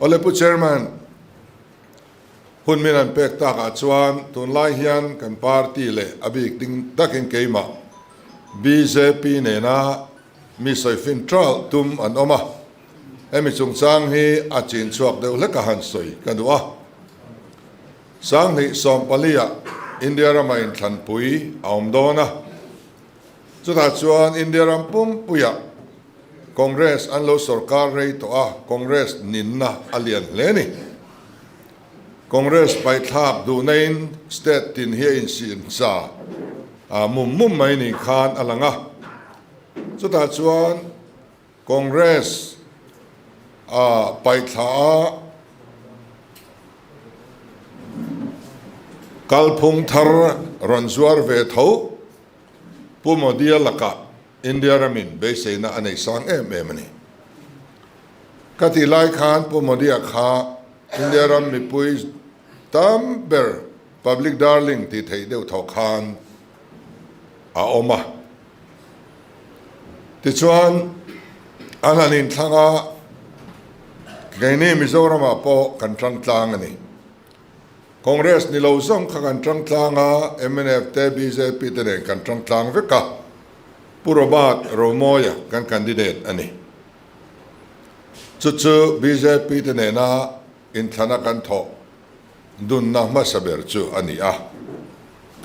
Awle Pu Chairman, hun min han pek takah chuan tunlai hian kan party leh a bik ding takin keimah bjp nena mi sawifin ṭalh tum an awm a, hemi chungchang hi a chin chhuak deuh hlek a han sawi ka duh a. Sanghnih sawmpali-ah India rama inthlanpui a awm dawn a, chutah chuan India ram pumpuiah Congress an lo sorkar rei tawh a, Congress ninna a lian hle a ni. Congress paithlak duhnain state tin hi a insiamsa mum mum mai ni khan a lang a, chutah chuan Congress a paihthla a kalphung thar rawn zuar ve tho Pu Modi-a lakah India ramin beiseina a nei sang em em a ni. Ka tih lai khan Pu Modi-a kha India ram mipui tam ber public darling tih theih deuh tho khan a awm a. Tichuan, an han inthlang a, keini Mizoramah pawh kan tang tlang a ni. Congress ni lo zawng kha kan tang tlang a, mnf te, bjp te nen kan tang tlang vek a, Pu Robert Romawia kan candidate a ni. Chu chu bjp te nena inthlana kan thawh dunna hmasa ber chu a ni a,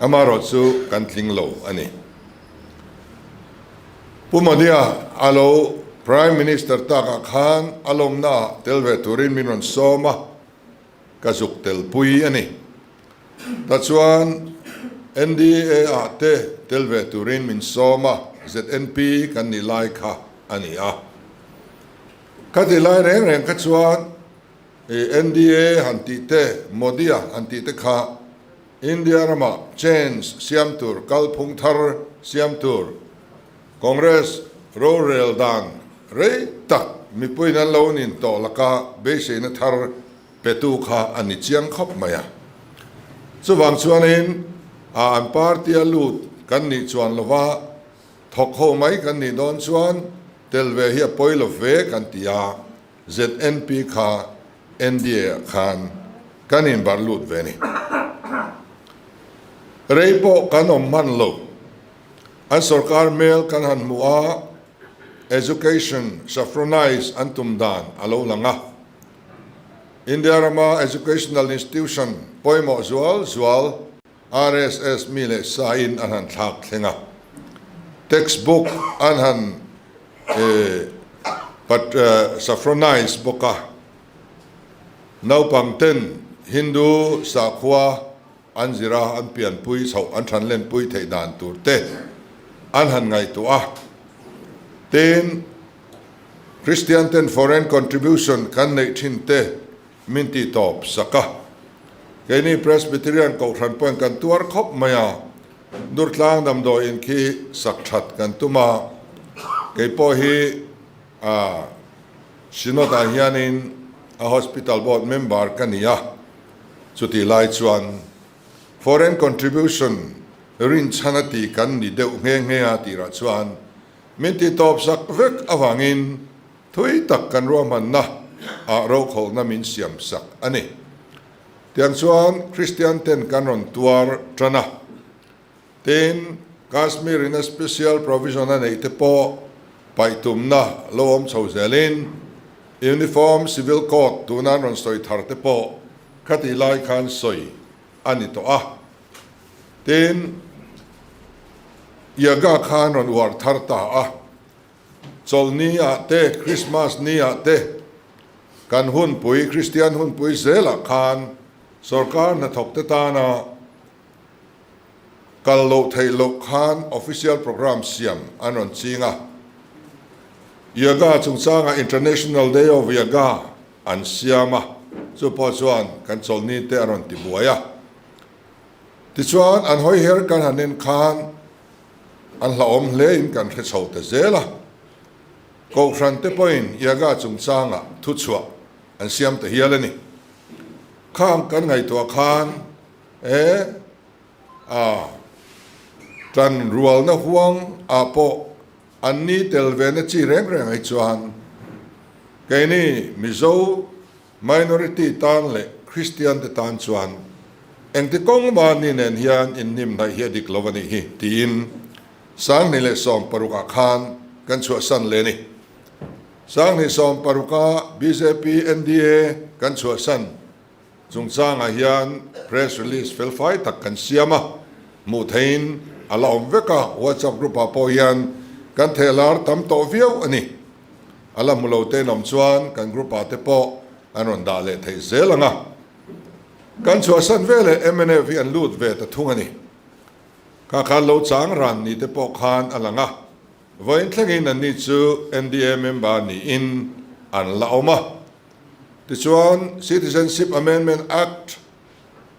amaherawhchu kan tling lo a ni. Pu Modi-a a lo Prime Minister takah khan a lawmnaah tel ve turin min rawn sawm a, ka zuk telpui a ni. Tachuan NDA-ah te tel ve turin min sawm a, ZNP kan nih lai kha a ni a. Kha ti lai reng reng kha chuan I NDA han tih te, Modi-a han tih te kha India ramah change siam tur, kalphung thar siam tur, Congress rorel dan rei tak mipuiin an lo nin tawh laka beiseina thar petu kha a ni chiang khawp mai a. Chuvang chuanin a an party-a lut kan nih chuan lova thawk ho mai kan nih dawn chuan tel ve hi a pawi lo ve kan ti a. ZNP kha NDA ah khan kan inbarh lut ve a ni. Rei pawh kan awm hman lo. An sorkar hmel kan han hmuh a, education saffronize an tum dan a lo lang a. India rama educational institution pawimawh zual zual RSS mi leh sain an han thlak thleng a, textbook an han saffronize bawk a, naupang ten Hindu sakhua an zir a, an pianpui chhoh an thanlenpui theih dan tur te an han ngaihtuah a, tin Christian ten foreign contribution kan neih thin te Min ti tawp sak a. Keini Presbyterian Kohhran pawhin kan tuar khawp mai a, Durtlang damdawiin khi sak that kan tum a, kei pawh hi a Synod ah hianin a Hospital Board member ka ni a, chutih lai chuan Foreign Contribution rinchhan a ti kan ni deuh nghe nghe a tirah chuan min ti tawp sak vek avangin Thui tak kan ruahmanna ah rokhawlhna min siam sak a ni. Tiang chuan Kristian ten kan rawn tuar tan a. Tin, Kashmir in a special provision a neih te pawh paih tumna lo awm chho zelin Uniform Civil Code tuna an rawn sawi thar te pawh khatih lai khan sawi a ni tawh a. Tin, Yaga khan rawn uar thar ta a. Chawlhni ah te, Christmas ni ah te, kan hunpui, Kristian hunpui zelah khan sorkar hnathawk te tana kal loh theih loh khan official programme siam an rawn ching a. Yoga chungchangah International Day of Yoga an siam a, chu pawh chuan kan chawlhni te a rawn ti buai a. Tichuan an hawi her kan han en khan An hlauhawm hlein kan hre chho ta zel a, Kohhran te pawhin Yaga chungchangah thuchhuah an siam ta hial a ni. Khang kan ngaihtuah khan e a tan rualna huang ah pawh an ni tel ve na chi reng reng ai chuan keini Mizo. Minority tan leh Kristian te tan chuan engti kawng mahni nen hian inhnimhnaih hi a dik lo a nih hi tiin 2016 ah khan kan chhuahsan leh a ni. 2016 a bjp NDA kan chhuahsan chungchangah hian press release felfai tak kan siam a, hmuh theihin a la awm vek a, WhatsApp group ah pawh hian kan thehlar tam tawh viau a ni. A la hmu lo te in awm chuan kan group ah te pawh an rawn dah leh theih zel ang a. Kan chhuahsan veleh mnf hi an lut ve ta thung a ni. Kha khan lo chang ran ni te pawh khan a lang a, vawiin thlengin anni chu NDA member niin an la awm a. Tichuan Citizenship Amendment Act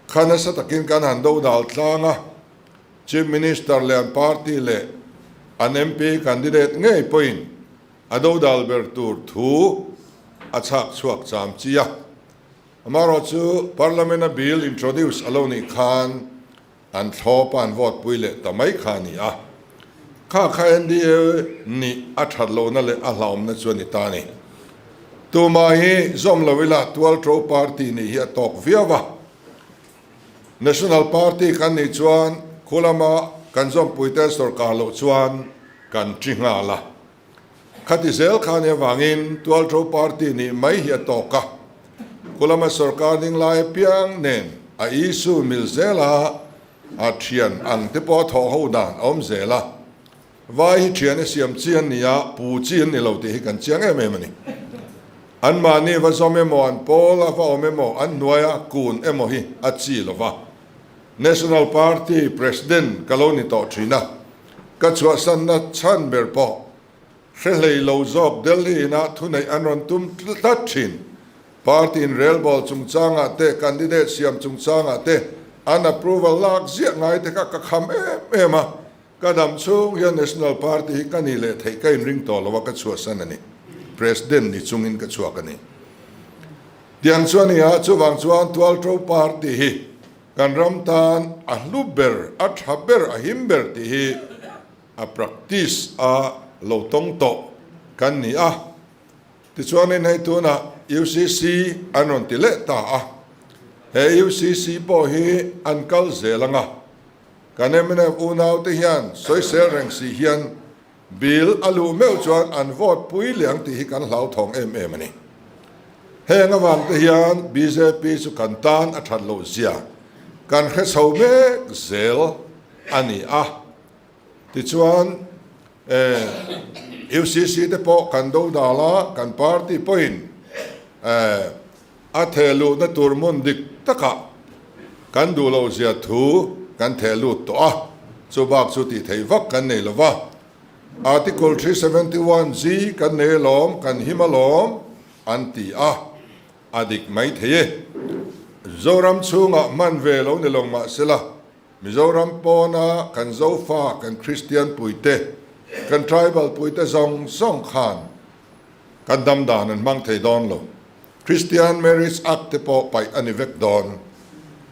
kha nasa takin kan han do dal tlang a, Chief Minister leh an party leh an MP candidate ngei pawhin a do dal ber tur thu a chhak chhuak cham chi a. Amaherawhchu Parliament-a bill introduce a lo nih khan An thlawp a an vote pui leh ta mai kha a ni a. Kha kha NDA nih a that lohna leh a hlauhawmna chu a ni ta a ni. Tumah hi zawm lo ila tualṭo party nih hi a tawk viau a. National party kan nih chuan khu lama kan zawmpuite sawrkar loh chuan kan ṭi nghal a. Khati zel kha nia vangin tualṭo party nih mai hi a tawk a, Kulama sawrkar ding lai apiang nen a issue mil zel a, a ṭhian ang te pawh a thawh ho dan a awm zel a. Vai hi ṭhian a siam chi an ni a, pu chi an ni lo tih hi kan chiang em em a ni. Anmahni va zawm emaw, an pawl a va awm emaw, an hnuaia kun emaw hi a chi lo va. National Party President ka lo ni tawh ṭhin a, Ka chhuahsanna chhan ber pawh hre hlei lo zawk Delhi inah thuneih an rawn tum tlat thin. Party in relbawl chungchangah te, candidate siam chungchangah te an approval lak ziah ngai te kha ka kham em em a, ka dam chhung hian National Party hi ka nih leh theih ka inring tawh lo a, ka chhuahsan a ni. President ni chungin ka chhuak a ni. Tiang chu a ni a, chuvang chuan Tualṭo Party hi Kan ram tan a hlu ber, a tha ber, a him ber tih hi a practice a lo tawng tawh kan ni a. Tichuanin hei tunah UCC an rawn ti leh ta a, he UCC pawh hi an kal zel ang a. Kan mnf unaute hian sawisel reng si hian Bill a luh meuh chuan an vote pui leh ang tih hi kan hlauthawng em em a ni. Heng avang te hian bjp chu kan tan a that loh zia kan hre chho mek zel a ni a. Tichuan UCC te pawh kan do dal a, kan party pawhin a theh luhna tur hmun dik takah kan duh loh zia thu kan theh lut tawh a, chu bak chu tih theih vak kan nei lo va. Article 371 G kan nei alawm, kan him alawm an ti a, a dik mai thei e. Zoram chhungah hman ve lo ni lo mahsela, Mizoram pawna kan Zofa, kan Kristian puite, kan tribal puite zawng zawng khan Kan dam dan an hmang thei dawn lo. Christian Marriage Act te pawh paih a ni vek dawn.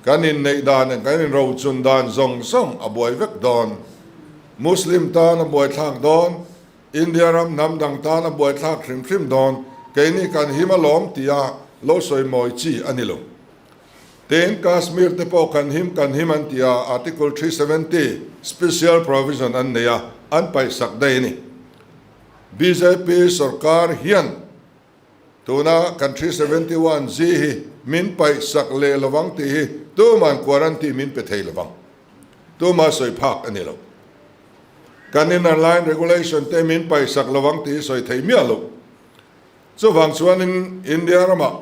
Kan inneih dan leh kan inrochun dan zawng zawng a buai vek dawn. Muslim tan a buaithlak dawn, India ram hnam dang tan a buaithlak hrim hrim dawn, keini kan him alawm tia lo sawi mawi chi a ni lo. Tin, Kashmir te pawh kan him kan him an ti a, Article 370 special provision an nei a, an paihsak daih a ni. Bjp sorkar hian tuna kan 371 G hi min paih sak leh lovang tih hi tuman quarantine min pe thei lovang. Tuma sawi phak a ni lo. Kan inner line regulation te min paih sak lovang tih hi sawi thei miah lo. Chuvang chuanin India ramah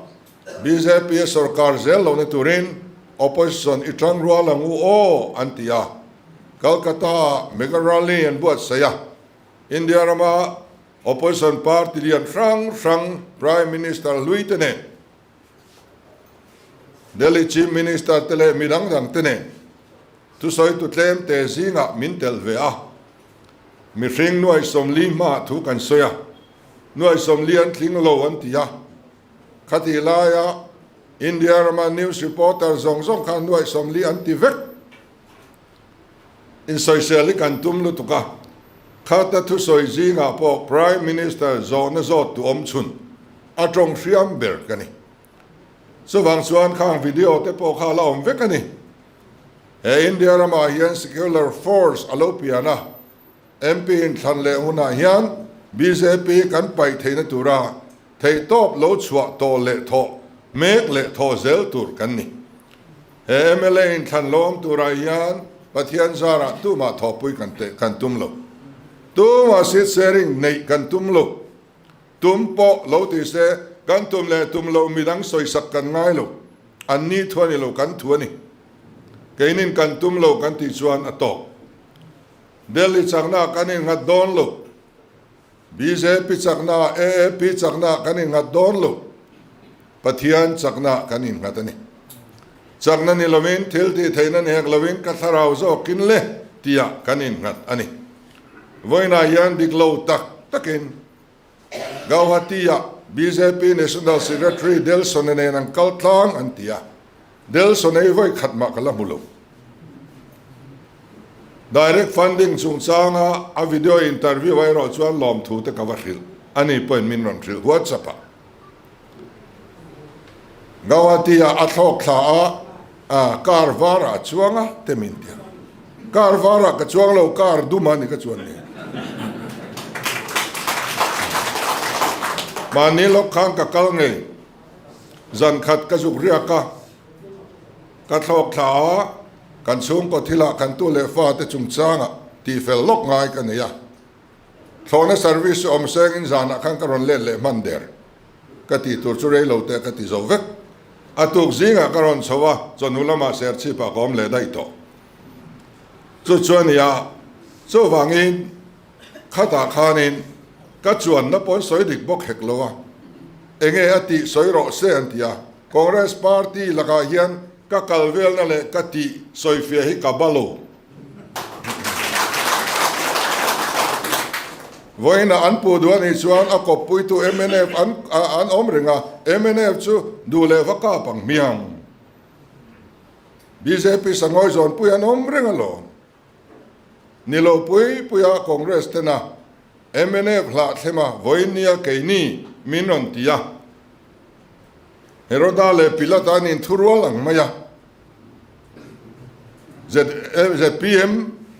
bjp a sorkar zel lohna turin opposition i tang rual ang u aw an ti a. Calcutta-ah mega rally an buatsaih a. India rama opposition party lian hrang hrang Prime Minister hlui te nen, Delhi Chief Minister te leh mi dang dang te nen thusawitu tlem te zingah min tel ve a. Mihring nuai 40 hmaah thu kan sawi a, nuai 40 an tling lo an ti a. Khatih laia India rama news reporter zawng zawng khan nuai 40 an ti vek. Insawisel hi kan tum lutuk a, khata thusawi zingah pawh Prime Minister zawhna zawt tu awm chhun a tawng hriam ber ka ni. Chuvang chuan khang video te pawh kha a la awm vek a ni. He India ramah hian secular force a lo pian a, MP inthlan leh hunah hian bjp kan paih theihna tura theihtawp lo chhuah tawh leh thawh mek leh thawh zel tur kan ni. He mla inthlan lo awm turah hian Pathian zarah tumah thawhpui kan teh kan tum lo. Tumah seat sharing neih kan tum lo. Tum pawh lo ti se kan tum leh tum lo midang sawisak kan ngai lo. An ni thu a ni lo, kan thu a ni. Keinin kan tum lo kan tih chuan a tawk. Delhi chakna kan innghat dawn lo. Bjp chakna, AAP chakna kan innghat dawn lo. Pathian chakna kan innghat a ni. Chakna ni lovin, thil tih theihna ni hek lovin ka thlarau zawkin le tihah kan innghat a ni. Vawiinah hian dik lo tak takin Gauhati-ah bjp National Secretary Delson-a nen an kal tlang an ti a, Delson-a hi vawi khat mah ka la hmu lo. Direct funding chungchanga a video interview ah erawh chuan lawmthu te ka va hrilh a ni pawhin min rawn hrilh WhatsApp-ah. Gauhati-ah a thlawk thla a, car varah a chuang a te min ti a. Car varah ka chuang lo, car dum a ni ka chuan ni. Mahni lawk khan ka kal ngei, zan khat ka zuk riak a, ka thlawk thla a, kan chhungkaw thilah kan tu leh fate chungchangah tihfel lawk ngai ka nei a. Thlawhna service chu awm sengin zanah khan ka rawn let leh hman der. Ka tih tur chu rei lo teh ka ti zo vek. A tuk zingah ka rawn chho a, chawhnu lamah serchhipah ka awm leh daih tawh. Chu chu a ni a, chuvangin khatah khanin ka chuanna pawn sawi dik bawk hek lo a, enge a tih sawi rawh se an ti a, Congress party lakah hian ka kal velna leh ka tih sawifiah hi ka ba lo. Vawiinah an puh duh a nih chuan a kawppuitu mnf an an awm reng a, mnf chu duh leh va kap ang hmiang. Bjp sangawi zawnpui an awm reng alawm. Ni lo pui puia Congress tena mnf hlah thlema vawiin nia keini min rawn ti a. Heroda leh Pilata an inthurual ang mai a. ZPM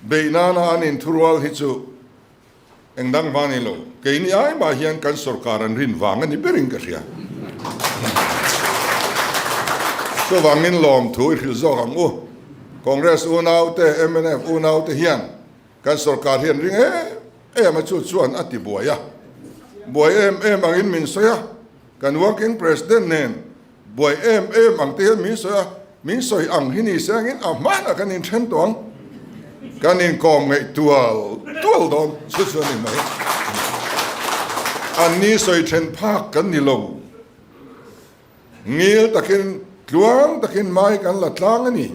beih nana an inthurual hi chu eng dang va ni lo. Keini ai mah hian kan sorkar an rin vang a ni berin ka hria. Chuvangin lawmthu i hrilh zawk ang u. Congress unaute, mnf unaute hian kan sorkar hi an ring em em a, chu chuan a ti buai a. Buai em em angin min sawi a, kan working president nen Buai em em ang te hian min sawi a, min sawi ang hi ni se angin a hmanah kan inthen tawh ang. Kan inkawm ngaih tual tual dawn chu chu a ni mai. Anni sawi then phak kan ni lo. Ngil takin, tluang takin mai kan la tlang a ni.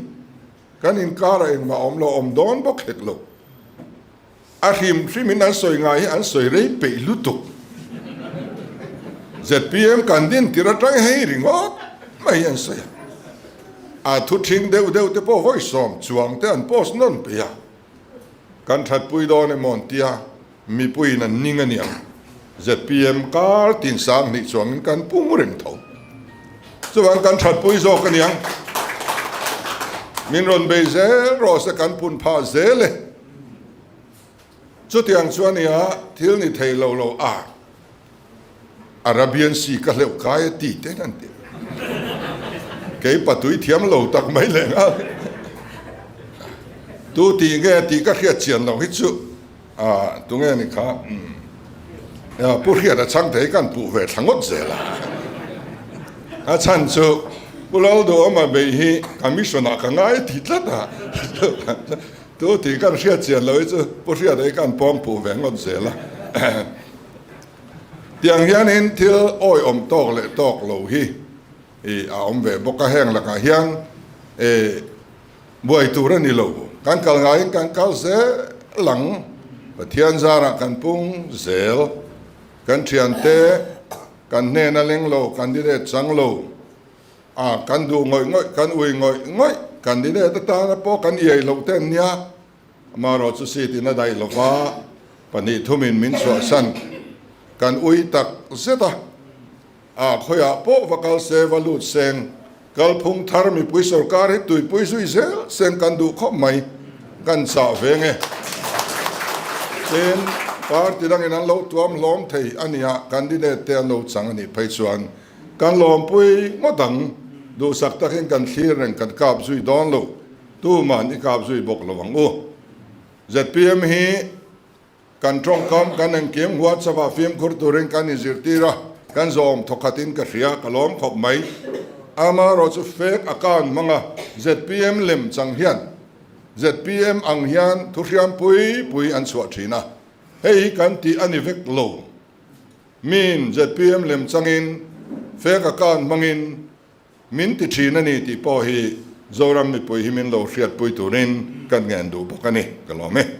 Kan inkarah engmah awm lo, awm dawn bawk hek lo. A hrim hrimin an sawi ngai hi an sawi rei peih lutuk. Zpm kan din tir atang hei ringawt mai hi an sawi a. A thu thing deuh deuh te pawh vawi sawm chuang te an post nawn peih a. Kan thatpui dawn emaw an tia mipuiin an ning a niang. Zpm kar tin sang hnih chuangin kan pung reng tho. Chuvang kan thatpui zawk a niang. Min rawn bei zel rawh se kan pun phah zel e. Chutiang chuan nia thil ni thei lo lo a Arabian Sea ka hleuh kai a ti te hian ti. Kei patui thiam lo tak mai leh nghal. Tu tih nge tih ka hriat chian lo hi chu a tunge ni kha Pu Hriata chhang thei kan puh ve thla ngawt zel a. A chhan chu Pu Lalduhawma bei hi commission ah ka ngai ti tlat a. Tu tih kan hriat chian lo hi chu Pu Hriata hi kan pawng puh ve ngawt zel a. Tiang hianin thil awiawm tawk leh tawk lo hi a awm ve bawk a, heng lakah hian buai tur a ni lo. Kan kal ngaiin kan kal zel ang, Pathian zarah kan pung zel, kan thiante kan hnena leng lo, candidate chang lo, A, kan duh ngawih ngawih, kan ui ngawih ngawih, candidate atana pawh kan iai loh te an nia. Amaherawhchu seat in a daih lova, 2 thumin min chhuahsan kan ui tak zet a. A khawiah pawh va kal se va lut seng, kalphung thar mipui sorkar hi tuipui zui zel seng kan duh khawp mai, kan chah ve nge. Tin, party dangin an lo tuam hlawm thei a nia, candidate te an lo chang a nih phei chuan kan lawmpui ngawt ang, duhsak takin kan thlir reng kan kap zui dawn lo, tuman i kap zui bawk lo ang u. Zpm hi Kan tawngkam kan engkim WhatsApp ah fimkhur turin kan inzirtir a, kan zawm thawkhatin ka hria, ka lawm khawp mai. Amaherawh chu fake account hmanga zpm lem chang hian zpm ang hian thu hriam pui pui an chhuah thin a, hei hi kan tih a ni vek lo. Min zpm lem changin fake account hmangin min ti thin a ni tih pawh hi Zoram mipui hi min lo hriatpui turin kan ngen duh bawk a ni, ka lawm e.